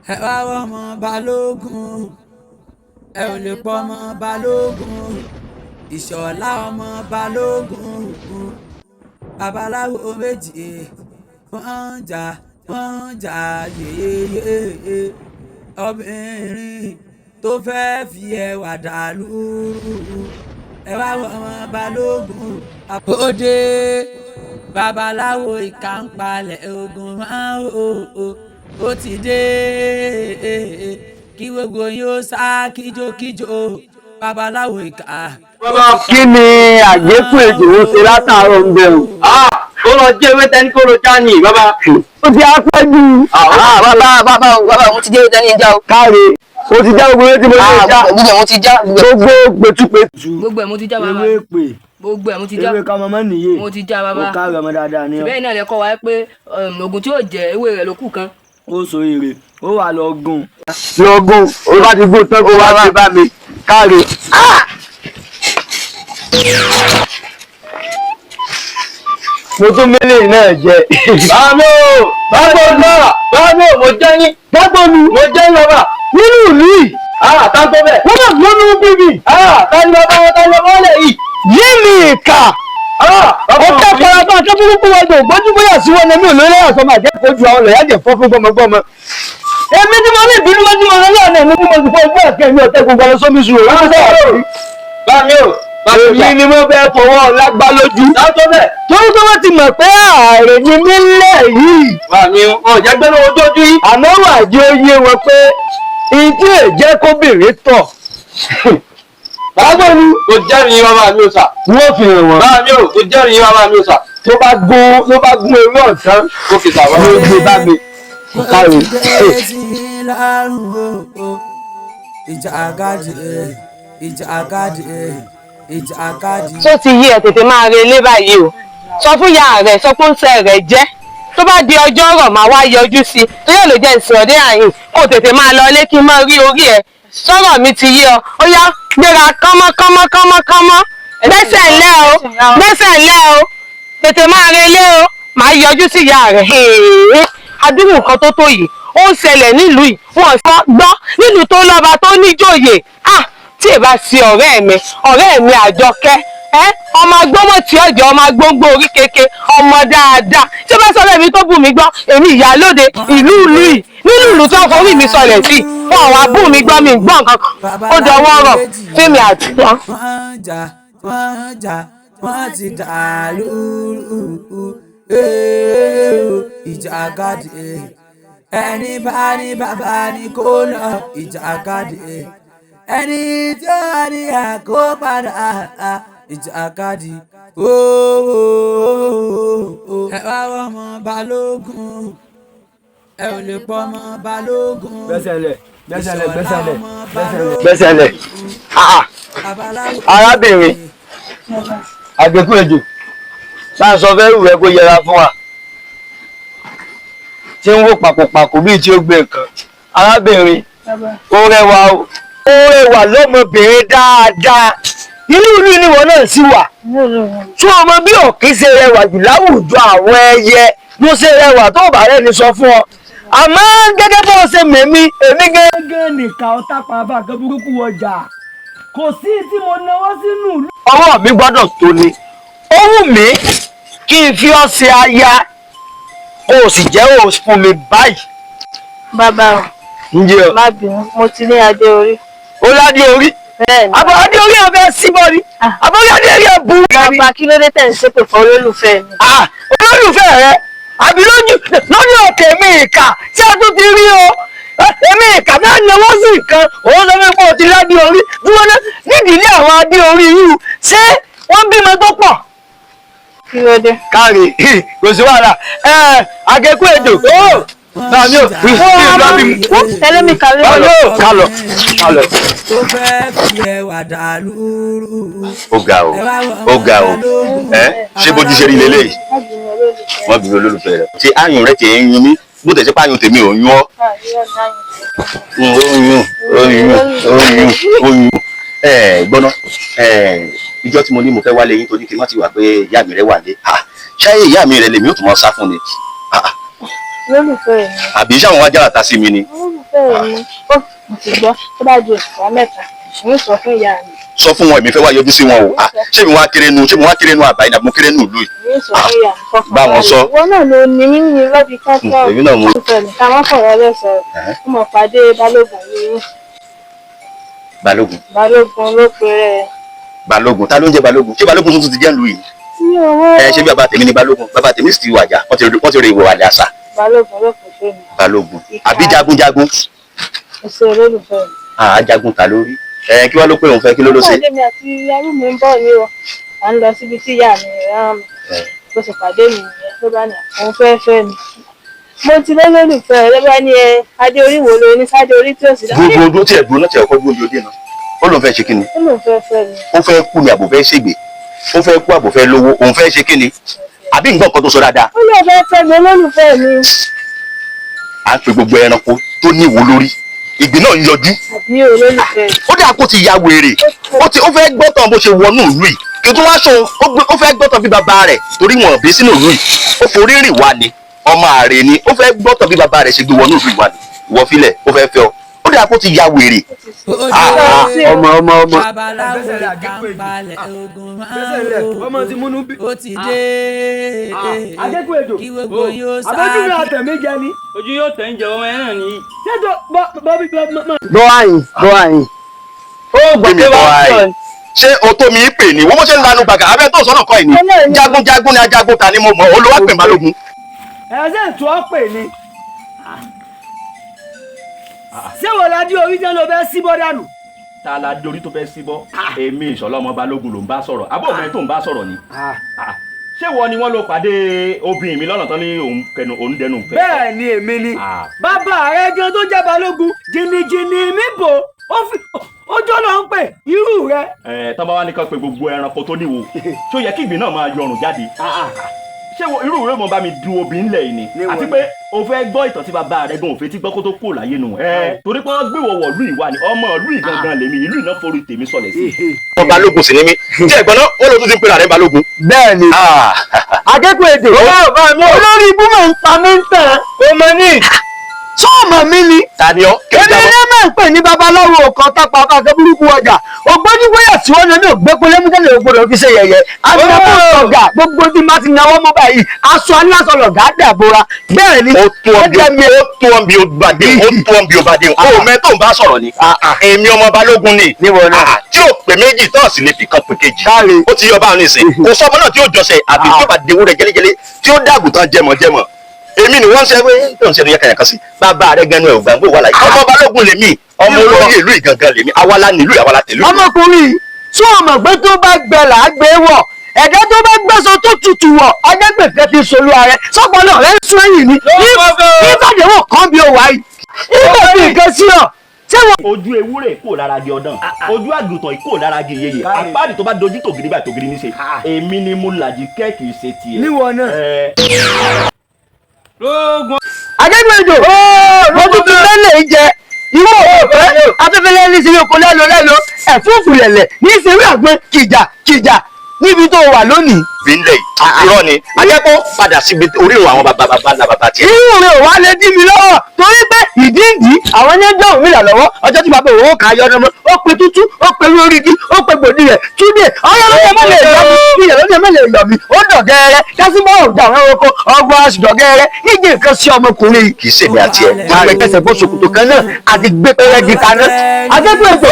Ẹ wá wọ́mọ Balógun, ẹ ò lè pọ́ ọmọ Balógun, Ìṣọ̀lá ọmọ Balógun. Babaláwo méjì wọ́n ń jà, wọ́n ń jà yéyéyé. Obìnrin tó fẹ́ fi ẹwà dàlúrú, ẹ wá wọ́mọ Balógun. Òde babaláwo ìkà ń palẹ̀ ogun máa ń ó ti dé, kí gbogbo yóò sá kíjokíjo, babaláwo ìkà. Kí ni àgbékù ejò ń ṣe látàárọ̀ ń bẹ̀rù? Ó lọ jẹ́ ewé tẹ́ni kó lọ já ní bàbá. Ó ti á pẹ́ jù. Bàbá, bàbá, bàbá, mo ti jẹ́ ewé tẹ́ni já o. Káre, ó ti já gbogbo ewé tí mo lè já. Gbogbo ẹ̀ mo ti já. Gbogbo gbẹtúpẹtù. Gbogbo ẹ̀ mo ti já, bàbá. Ewé pè. Gbogbo ẹ̀ mo ti já. Ewé ká mọ́mọ́ nìyé. Mo ti já, bàbá. Ó káre, ọmọ dáadáa ni ọ. Bẹ́ẹ̀ náà lẹ kọ́ wa pé oògùn tí yóò jẹ ewé rẹ̀ ló kù kan. Ó so èrè, ó wà lọ gùn. Lọ gùn, ó bá ti gùn tán kó wá sí bá mi. Káre. Mo tún mélèé náà jẹ. Báàmì o, báàmì o náà, báàmì o, mo jẹ́ yín. Dágbóni. Mo jẹ́ yín, bàbá. Nínú ìlú yìí. Tá tó bẹ̀. Wọ́n máa lónú bíbí. Tá ní bàbá wọn, tá ní bàbá wọn lẹ̀ yìí. Yé mi ìkà. Ọ̀tá paraba tó burúkú wájú ògbójú bóyá sí wọn ní olórí àṣọ máa jẹ́ kojú àwọn olùyàjẹ̀ fọ́ fún gbọmọgbọmọ. Èmi tí mo ní ìbínú lójú mọ lọ́wọ́ náà ní mo sì fọ́ ẹgbẹ́ ẹ̀kẹ́ mi ọ̀tẹ́ gbogbo ọlọ́sọ́ mi sùn òun sọ̀rọ̀. Báàmì o, Èmi ni mo fẹ́ fọwọ́ lágbá lójú. Tá tó bẹ̀. Torí pé wọ́n ti mọ̀ pé ààrẹ ni mí lẹ̀ yìí. Báàmì o, ọ̀jẹ̀ gbẹ́nu ojú ojú yìí. Àmọ́ wà jẹ́ ó yé wọn pé ìdí èjẹ́ kóbìnrin tọ̀. Báàmì o, jẹ́rìí bàbá mi ò sà. Wọ́n fi hàn wọ́n. Báàmì o, jẹ́rìí bàbá mi ò sà. Tó bá gún ewé ọ̀tán. Ó fi sà wá. Ló gbé bá mi. Káre. Ìjàkadì, ìjàkadì, ìjàkadì. Tó ti yí ẹ, tètè máa re ilé báyìí o. Sọ fún ìyá rẹ, sọ pé ń sẹ rẹ jẹ, tó bá di ọjọ́ ọ̀rọ̀ máa wá yọjú sí i tó yẹ ló jẹ́ ìsìn ọdẹ àyìn. Kó tètè máa lọ ilé kí n máa rí orí ẹ. Sọ̀rọ̀ mi ti yí ọ. Ó yá, gbéra kánmọ́ kánmọ́ kánmọ́ kánmọ́, gbẹ́sẹ̀ ńlẹ̀ o, gbẹ́sẹ̀ ńlẹ̀ o, tètè máa re ilé o, máa yọjú sí ìyá rẹ. Adúrú nǹkan tó tó yìí ó ń ṣẹlẹ̀ nílùú yìí, wọn sọ gbọ́ nílùú tó lọ́ba tó níjòyè. Ah, tí ì bá ṣe ọ̀rẹ́ mi, ọ̀rẹ́ mi Àjọkẹ́ ẹ, ọmọ agbọ́mọ̀ tí ọjọ́ ọmọ agbóngbó orí keke, ọmọ dáadáa, tí ó bá sọ̀rọ̀ èmi tó bù mí gbọ́, èmi ìyálóde ìlú ìlú yìí, nínú ìlú tó forí mi sọlẹ̀ sí, fún àwọn abú mi gbọ́, mi gbọ́ nǹkan kan, ó dọwọ́ rọ̀ fíìmù àti wọn. Wọ́n jà, wọ́n jà, wọ́n ti dà lúrú. Ìjàkadì, ẹni bá ní bàbá ní kó lọ ìjàkadì, ẹni tí ó ní àkópadà ìjàkadì. Ẹ wá wọ́mọ Balógun, ẹ ò lè pọ́ ọmọ Balógun. Gbẹ́sẹ̀lẹ̀, gbẹ́sẹ̀lẹ̀, gbẹ́sẹ̀lẹ̀, gbẹ́sẹ̀lẹ̀. Gbẹ́sẹ̀lẹ̀. Arábìnrin àgbékù ejò sáà sọ fẹ́ rù ẹ kó yẹra fún wa tí ń wò pàkópàkó bíi tí ó gbé nǹkan. Arábìnrin, ó rẹwà o, ó rẹwà lọ́mọbìnrin dáadáa. Inú ìlú níwọ náà sì wà tí o mọ bí òkè ṣe rẹwà jù láwùjọ àwọn ẹyẹ ló ṣe rẹwà tó bá rẹ ní sọ fún ọ, àmọ́ gẹ́gẹ́ bó ṣe mẹ̀mí èmi Gángan nìka ọ̀tá pàápàá kan burúkú ọjà kò sí tí mo náwó sínú ìlú. Ọwọ́ mi gbọ́dọ̀ tó ni ó wù mí kí n fi ọ́ ṣe aya, kó o sì jẹ́ o fún mi báyìí. Bàbá o. Ǹjẹ́ o. Má bínú, mo ti ní adé orí. Ó ládé orí. Bẹ́ẹ̀ni. Àbọ̀ adé orí ẹ̀ fẹ́ síbọ̀ ni, àbọ̀ adé orí ẹ̀ bu. Bàbá, kí ló dé tẹ̀ ń ṣépè fún olólùfẹ́ mi? Olólùfẹ́ rẹ àbí lójú lójú òkè mi ìkà tí a tún ti rí o, èmi ìkà náà náwó sí nǹkan, òun sọ fún mi ti ládé orí. Dúró ná, nídìílé àwọn adé orí yìí, ṣé wọ́n bímọ tó pọ̀? Kí ló dé? Káre, kò sí wàhálà ẹ, àgékù ejò ó bàmí ò fi ìlú mi. Tẹ́lẹ̀ mi kàwé. Bàmí ò kálọ̀ kálọ̀. Tó fẹ́ fi ẹwà dà lúrú. Ó ga o, ó ga o. Ẹ ṣé bójú ṣe rí leléyìí? Wọ́n bí olólùfẹ́ rẹ̀ ṣé àyùn rẹ̀ tiẹ̀ ń yún mí, bó tẹ̀ ṣe pààyàn tèmi ò yún ọ́. Ó yún, ó yún, ó yún, ó yún. Ẹ gbọ́ná ẹ, ìjọ tí mo ní mo fẹ́ wálé yín torí kí n má ti wà pé ìyá mi rẹ̀ wà lé, ṣáyé ìyá mi rẹ̀ lèmi ò tún mọ́ sá fún ni? Olólùfẹ́ mi. Àbí ṣáwọn wá jára ta sí mi ni? Olólùfẹ́. Bẹ́ẹ̀ ni, ó mo ti gbọ́, tó bá ju òṣùpá 3, n sọ fún ìyá mi. Sọ fún wọn, èmi fẹ́ wá yọjú sí wọn o. Ṣé mi wá kéré nu, ṣé mi wá kéré nu àbáyé nàbí mo kéré nu ìlú yìí? N sọ fún ìyá mi, fọkàn Bá wọn sọ. Ìwọ náà ló ní mí ní lọ́bi kákọ́. Èmi náà mo. Ká má fọ̀rọ̀ lẹ̀ sọ̀rọ̀. Mo mọ̀ pàdé Balógun yìí. Balógun. Balógun ló pe rẹ̀. Balógun, ta ló ń jẹ́ Balógun? Ṣé Balógun tuntun ti jẹ́ ìlú yìí? Ẹ ṣé bí bàbá tèmi ni Balógun, bàbá tèmi sì ti wàjà, wọ́n ti rí ìwò àlẹ́ àṣà. Balógun ló pè fún mi. Balógun àbí jagunjagun? Ẹsẹ̀ olólùfẹ́ mi. Àá jagun ta lórí. Ẹ kí wá ló pé òun fẹ́, kí ló ló ṣe? Pàdé mi àti arú mi ń bọ̀ ní o. À ń lọ síbi tí ìyá mi rán mi. Bó ṣe pàdé mi nìyẹn, ló bá ní òun fẹ́ fẹ́ mi. Mo ti lólùfẹ́ ló bá ní ẹ adé orí wo lo ní sáde orí tí ò sí. Gbogbo ojú tí ẹ̀ dúró náà tí ẹ̀ kọ́ dúró bí ó dé náà. Ó lóun fẹ́ ṣe kí ni? Ó lóun fẹ́ fẹ́ mi. Ó fẹ́ kú ni àbò fẹ́ ṣègbè. Ó fẹ́ kú àbò fẹ́ lówó, òun fẹ́ ṣe kí ni? Àbí nǹkan kan tó sọ dáadáa. Ó lóun fẹ́ fẹ́ mi, olólùfẹ́ mi. À ń pe gbogbo ẹranko tó ní ìwo lórí. Ìgbín náà ń yọjú. Àbí olólùfẹ́ mi. Ó dáa kó ti ya wèrè. Ó fẹ́ gbọ́tàn bó ṣe wọnú ìlú yìí. Kí tó wá sọ, ó fẹ́ gbọ́tàn bí bàbá rẹ̀ torí wọn bí sínú ìlú yìí. Ó forí rìn wá ni, ọmọ àrè ni. Ó fẹ́ gbọ́tàn bí bàbá rẹ̀ ṣe gbé wọnú ìlú yìí wá ni. Ìwọ filẹ̀, ó fẹ́ fẹ́ ọ. Ó dáa kó ti ya wèrè. Ọmọ ọmọ ọmọ. Babaláwo ìkànbalẹ̀ ogun máa ń wò ó ti dé. Akẹ́kọ̀ọ́ èdò. Kí gbogbo yóò sá. Àbójú mi àtẹ̀mí jẹ ni. Ojú yóò tẹ̀ ń jẹ ọmọ ẹran nìyí. Ṣé tó bọ́ bí bọ́. Bọ́ àyìn, bọ́ àyìn. Ó gbọ́ pé wọ́n sọ ni. Ṣé o tó mi pè ní? Wọ́n mọ̀ ṣe ń lanu gbàgà, abẹ́ tó sọ́nà kọ́ ẹ̀ ní. Jagunjagun ni ajagun ta ni mo mọ̀, olówó pè Balógun. Ẹ ṣe ètò ọ́ pè ní. Ṣé wọ́n la dé orí jẹ́ ló fẹ́ síbọ́ dànù? Ta la dé orí tó fẹ́ síbọ́? Èmi Ìṣọ̀lá ọmọ Balógun ló ń bá sọ̀rọ̀. Àbọ̀ ọmọ ẹ tó ń bá sọ̀rọ̀ ni. Ṣé wọ́n ni wọ́n lọ pàdé obìnrin mi lọ́nà tán ní òun kẹnu òun dẹnu fẹ́? Bẹ́ẹ̀ ni èmi ni. Bàbá rẹ gan tó jẹ́ Balógun, jìnnìjìnnì mi bò ó jọ́ lọ ń pè irú rẹ. Ẹ tán bá wá ní kán pé gbogbo ẹranko tó níwo, ṣó yẹ kí ìgbín náà máa yọrùn jáde? Ṣé irú rẹ mo bá mi du obìnrin lẹ̀ yìí ni? Àti pé o fẹ́ gbọ́ ìtàn tí bàbá rẹ gan òfin tí gbọ́ kó tó kúrò láyé nù. Torí pé wọ́n gbé wọ̀wọ̀ ìlú ìwà ni, ọmọ ìlú ìgangan lèmi, ìlú ìná forí tèmi sọlẹ̀ sí. Ọmọ Balógun sì ni mí. Tí ẹ̀gbọ́n náà, ó lọ tún ti ń pera rẹ̀ Balógun. Bẹ́ẹ̀ ni. Akẹ́kọ̀ọ́ èdè. Olórí ibú mọ̀ ń pa mí ń tàn. Ọmọ ní. Sọ́ọ̀mọ̀ mi ni. Ta ni ọ́? Èmi ní máa ń pè ní babaláwo kan tápá ọkọ̀ burúkú ọjà. Ògbójúgbóyà tí wọ́n ní ògbépo lẹ́mútẹ́lẹ̀ ògbódò fi ṣe yẹ̀yẹ́. Aṣọ ọ̀gá gbogbo tí má ti náwó mọ́ báyìí. Aṣọ aláṣọ lọ̀gá dàbora. Bẹ́ẹ̀ ni. Ó tó ọ́n bí ó bá dé, ó tó ọ́n bí ó bá dé. Ó mẹ́ tó ń bá sọ̀rọ̀ ni. Èmi ọmọ Balógun ni. Tí ò pé méjì tó sì lè fi kan pé kejì. Ó ti yọ báwọn nísìn. Kò sọ́mọ náà tí ó jọsẹ̀ àbí tí ó bá dewúrẹ́ jẹ́lẹ́jẹ́lẹ́ tí ó dàgùtàn jẹmọ̀jẹmọ̀. Èmi ni wọ́n ń ṣe pé tó ń ṣe ní yàkàyàkà sí. Bàbá rẹ̀ gẹnu ẹ̀ ògbàgbọ́ wà láyé. Ọmọ Balógun lèmi, ọmọ olóyè ìlú ìgangan lèmi, awala nílùú àwala tẹ̀lú. Ọmọkùnrin tí o mọ̀ pé tó bá gbẹ là á gbé wọ̀, ẹ̀dá tó bá gbẹ́sọ tó tutù wọ̀, ọjọ́gbẹ̀fẹ́ ti solú ààrẹ, sọ́pọ̀ náà rẹ̀ ń sún ẹ̀yìn ni. Nígbàdéwò kan bí o wà yìí, nígbà tí nǹkan sí ọ. Ojú ewúrẹ́ kò lára di ọdán, ojú àgùntàn kò lára di yeye, apáàdì tó bá dojú tògìrì báyìí tògìrì ní ṣe. Èmi ni mo làjì kẹ́ẹ̀kì ṣe tiẹ̀. Níwọ náà. Akẹ́kọ̀ọ́ mo tuntun lẹ́lẹ̀ jẹ ìwọ òfẹ́ afẹ́fẹ́ lẹ́ni sí oko lẹ́nu lẹ́nu ẹ̀fúùfù lẹ̀lẹ̀ ní ìṣeré àgbọn kìjà kìjà níbi tó wà lónìí. Bílẹ̀ irọ́ ni akẹ́kọ̀ọ́ padà síbi orírun àwọn bàbá bàbá ńlá bàbá tiẹ̀. Irú rẹ̀ ò wá lè dí mi lọ́wọ́ torí pé ìdíǹdí àwọn ẹni ẹjọ́ òmìnira lọ́wọ́ ọjọ́ tí bàbá òun kà á yọ ọmọ ó pe tútú ó pe lórí igi ó pe gbòdì rẹ̀ túndé ọyọ́ lóye má lè yọ mi ìyẹ̀ lóye má lè yọ mi ó dọ̀gẹ́rẹ́ kásímọ́ ọ̀dà àwọn ẹranko ọgbọ́n aṣọ dọ̀gẹ́rẹ́ níjì nǹkan sí ọmọkùnrin. Kì í ṣèmi àti ẹ. Máa rẹ kẹsẹ̀ bó ṣòkòtò kan náà àti gbé pẹ́rẹ́gì kaná. Akẹ́kọ̀ọ́ ètò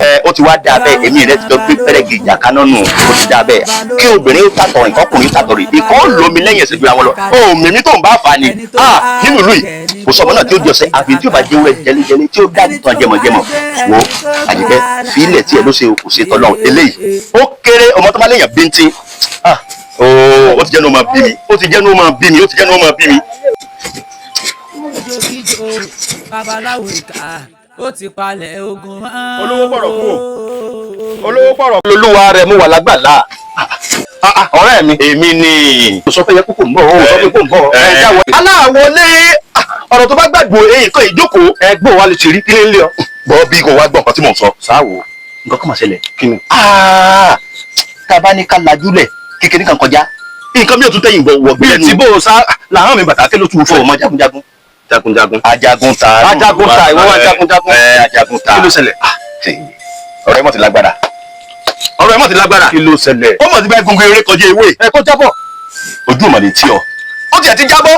Ẹ ó ti wá dáa bẹ́ẹ̀, èmi rẹ ti jọ gbé pẹ́rẹ́gì ìjà kaná nù, ó ti dáa bẹ́ẹ̀. Kí obìnrin tàtọ̀rìn kọkùnrin tàtọ̀rìn, ìkọ́ lomi lẹ́yìn ẹsẹ̀ jura wọn lọ. Ó mímí tó ń bá fà ni. Nínú ìlú yìí, kò sọmọ náà tí ó jọsẹ̀ àfi tí ó bá jẹ́ wúrẹ́ jẹlẹ́jẹlẹ́ tí ó dájú tán jẹmọ̀jẹmọ̀. Wo Àyìnkẹ́ fílẹ̀ tí ẹ ló ṣe kò ṣe tọ́lọ́ eléyìí. Ó kéré ọmọ tó bá léèyàn bíntín. Ó ti jẹ́ ní ó máa bí mi, ó ti jẹ́ ní ó máa bí mi, ó ti jẹ́ ní ó máa bí mi. Jókíjó babaláwo ìkà ó ti palẹ̀ ogun mọ́. Olówó pọ̀rọ̀ kú o. Olówó pọ̀rọ̀. Olúwa rẹ̀ mú wà lágbàlá. Ọ̀rẹ́ mi. Èmi ni. Kò sọ pé yẹ kókò ń bọ̀, ó sọ pé kò ń bọ̀. Ẹ jáwọ́. Aláwọlé ọ̀rọ̀ tó bá gbàgbọ́ èyí kan ìjókòó. Ẹgbọ́n wa lè ṣe rí kí lè lé ọ. Bọ́ bí kò wá gbọ́ nǹkan tí mò ń sọ. Sáwo nǹkan kan máa ṣẹlẹ̀. Kí ni? Tá a bá ní ká lajúlẹ̀ kékeré kan kọjá. Nǹkan mi ò tún tẹ̀yìn wọ̀ gbé lẹ́nu. Bí ti bó o sá làwọn mi bàtà kí ló tún fọ ọmọ jagunjagun. Jagunjagun. Ajagun ta. Ajagun ta, ìwọ wá jagunjagun. Ẹ ajagun ta. Kí ló ṣẹlẹ̀? Ọ̀rọ̀ ẹ mọ̀ ti lágbára. Ọ̀rọ̀ ẹ mọ̀ ti lágbára. Kí ló ṣẹlẹ̀? Ó mọ̀ ti bá gungun eré kọjá ewé. Ẹ kó jábọ̀. Ojú ò mọ̀ lè tí ọ. Ó tiẹ̀ ti jábọ́.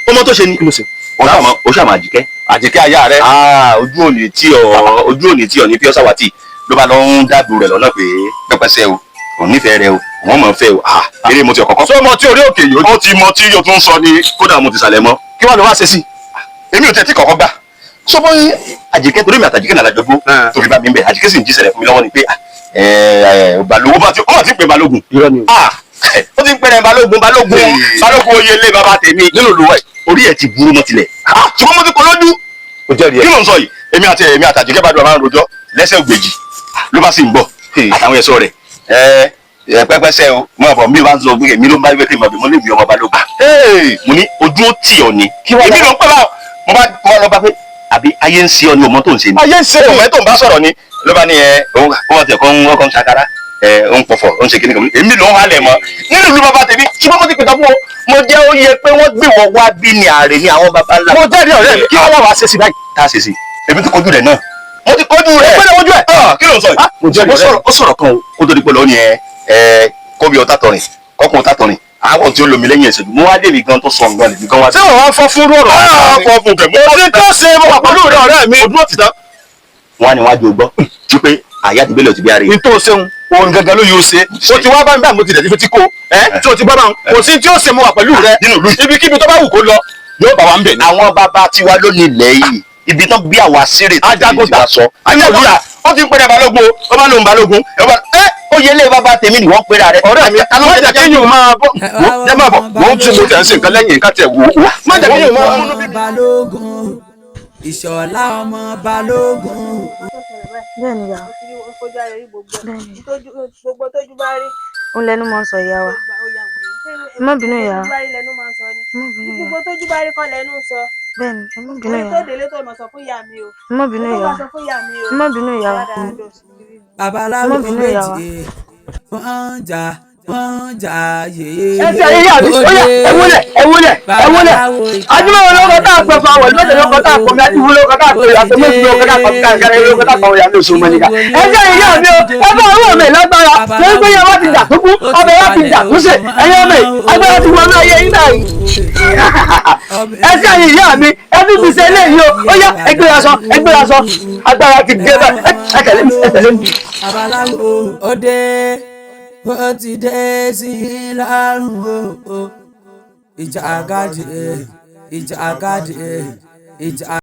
Ọmọ tó ṣe ni. Kí ló ṣe? Ó ṣàmọ̀ Àjíkẹ́. Àjíkẹ́ aya rẹ. Ojú ò ní tí ọ, ojú ò ní tí ọ ní pure sawati ló bá lọ ń dáàbò rẹ̀ lọ́nà pé pẹ́pẹ́sẹ́ o, òun nífẹ̀ẹ́ rẹ o, òun mọ̀ ń fẹ́ o. Eré mo ti ọ̀kọ̀ọ̀kan. Sọ mọ tí orí òkè yìí. Ó ti mọ tí yóò tún sọ ni kódà mo ti sàlẹ̀ mọ́. Kí wàá lọ wá ṣe sí? Èmi ò tẹ́tí kọ̀ọ̀kan gbà. Sọ fún Àjíkẹ́ torí mi àtàjíkẹ́ náà lájọ gbó tó fi bá mi ń bẹ̀. Àjíkẹ́ sì ń jíṣẹ́ rẹ̀ fún mi lọ́wọ́ ni pé Balógun ó ti ń pè Balógun. Irọ́ ni o. Ó ti ń pè rẹ̀ Balógun Balógun Balógun oyè ilé bàbá tèmi nínú ìlú ẹ̀ orí ẹ̀ ti burú mọ́ tilẹ̀. Ṣùgbọ́n mo ti kọ lójú. Kí ló ń sọ yìí? Èmi àti èmi àtàjíkẹ́ bá dùn àwọn àròjọ lẹ́sẹ̀ ògbèjì ló bá sì ń bọ̀ àtàwọn ẹ̀ṣọ́ rẹ̀ ẹ pẹ́pẹ́sẹ́ o mo bọ̀ mi bá ń sọ pé èmi ló ń bá wípé mo bí mo lè bí ọmọ Balógun. Mo ní ojú ó tì ọ ni èmi ló ń pẹ́ bá mo bá mo lọ bá pé àbí ayé ń ṣe ọ ni òmò tó ń ṣe ni. Ayé ń ṣe òmò tó ń bá sọ̀rọ̀ ni ló bá ní ẹ òun ó ti ẹ̀kọ́ ń ọkọ̀ ń ṣakara ẹ ó ń pọ̀fọ̀ ó ń ṣe kíní kan èmi ló ń halẹ̀ mọ́ nínú ìlú bàbá tèmi ṣùgbọ́n mo ti pètè fún ọ mo jẹ́ ó yẹ pé wọ́n gbé wọ́n wá bí ní ààrẹ ní àwọn bàbá ńlá. Mo jẹ́rìí ọ̀rẹ́ mi kí wọ́n wá ṣe sí báyìí. Tá a ṣe sí èmi ti kojú rẹ̀ náà mo ti kojú rẹ̀. Ó gbọ́dọ̀ wojú ẹ̀. Kí ló ń sọ yìí? Mo jẹ́rìí ọ̀rẹ́ mi. Ó sọ̀rọ̀ kan o kó tó di pé lọ́ọ́ ni ẹ ẹ kóbi ọ̀tá tọrin kọ́kùn ọ̀tá tọrin àwọn tí ó lomi lẹ́yìn ẹ̀sẹ̀ mo wá débi gan tó sọ nǹkan lèmi gan wá. Ṣé wọ́n wá fọ́ fún rọ̀rọ̀? Fọ́ fún kẹ̀ mọ́. Mo ti tó ṣe mo wà pẹ̀lú rẹ̀ ọ̀rẹ́ mi. Ojú òtítọ́. Wọ́n á ní wájú gbọ́ wípé àyà ti bẹ́lẹ̀ òtí bí ara N tó ṣeun òun gangan ló yóò ṣe. O ti wá bá mi báyìí mo ti dẹ̀ ti fi tí kó. Ẹ tí o ti bá bá wọn kò sí tí ó ṣe mo wà pẹ̀lú rẹ. Nínú ìlú yìí. Ibikíbi tó bá wù kó lọ yóò bá wa ń bẹ̀ ní. Àwọn bàbá tiwa ló ní ilẹ̀ yìí ibi tán bí àwa sírè tó Ajagun ti wá sọ. Ajagunta ó ti ń pèrè Balógun o ó bá lóun Balógun ẹ ó yẹ ilé bàbá tèmi ni wọ́n pèrè rẹ. Ọ̀rẹ́ mi má jẹ́ kéèyàn máa bọ̀ jẹ́ máa bọ̀ mò ń tún mo tẹ̀ ń ṣe nǹkan lẹ́yìn nǹkan tẹ̀ wò ó. Má jẹ́ kéèyàn máa múnú ọmọ Balógun Ìṣọ̀lá ọmọ Balógun. Bẹ́ẹ̀ ni ìyá wa. Gbogbo tójú bá rí. Ó lẹnu máa ń sọ ìyá wa. Ẹ má bínú ìyá wa. Tójú bá rí lẹnu máa ń sọ ni. Ẹ má bínú ìyá wa. Gbogbo tójú bá rí kọ́ lẹnu ń sọ. Bẹ́ẹ̀ ni, ẹ má bínú Orí ìyá tó wa. délé tó mọ̀ sọ fún ìyá mi o. Ẹ má bínú Tó ìyá bá wa. sọ fún ìyá mi o. Ẹ má bínú ìyá wa. Babaláwo Ẹ má bínú ìyá wa. méjì wọ́n ń jà wọ́n ń jà yèyé. Ẹ ti ẹ̀yin yá mi, ó yá, ẹ wúlẹ̀, ẹ wúlẹ̀, ẹ wúlẹ̀. Ajímọ̀wé ló kọ́ tá a pẹ̀ fún àwọn ìlú ló kọ́ tá a pọ̀ mi, àti ìwúlò kọ́ tá a pẹ̀ àti méjì ló kọ́ tá a pọ̀ mi, káàkiri ló kọ́ tá a pọ̀ mi, àmì òṣùwọ̀n mọ̀nìkà. Ẹ ti ẹ̀yin yá mi o, ẹ bá owó mi lágbára, torí pé yẹn wá ti dà kúkú, ọbẹ̀ wá ti dà kúsè, ẹ̀yin ọmọ yìí, agbára ti wọnú ayé yín báyìí. Ẹ ti ẹ̀yin yá mi, ẹ fi fi ṣe eléyìí o, ó yá, ẹ gbéra sọ, ẹ gbéra sọ, agbára ti dé báyìí, ẹ tẹ̀lé mi, ẹ tẹ̀lé mi. Babaláwo ó dé ó ti dé sí i lọ́rùn o ìjà àgàdì ìjà àgàdì ìjà.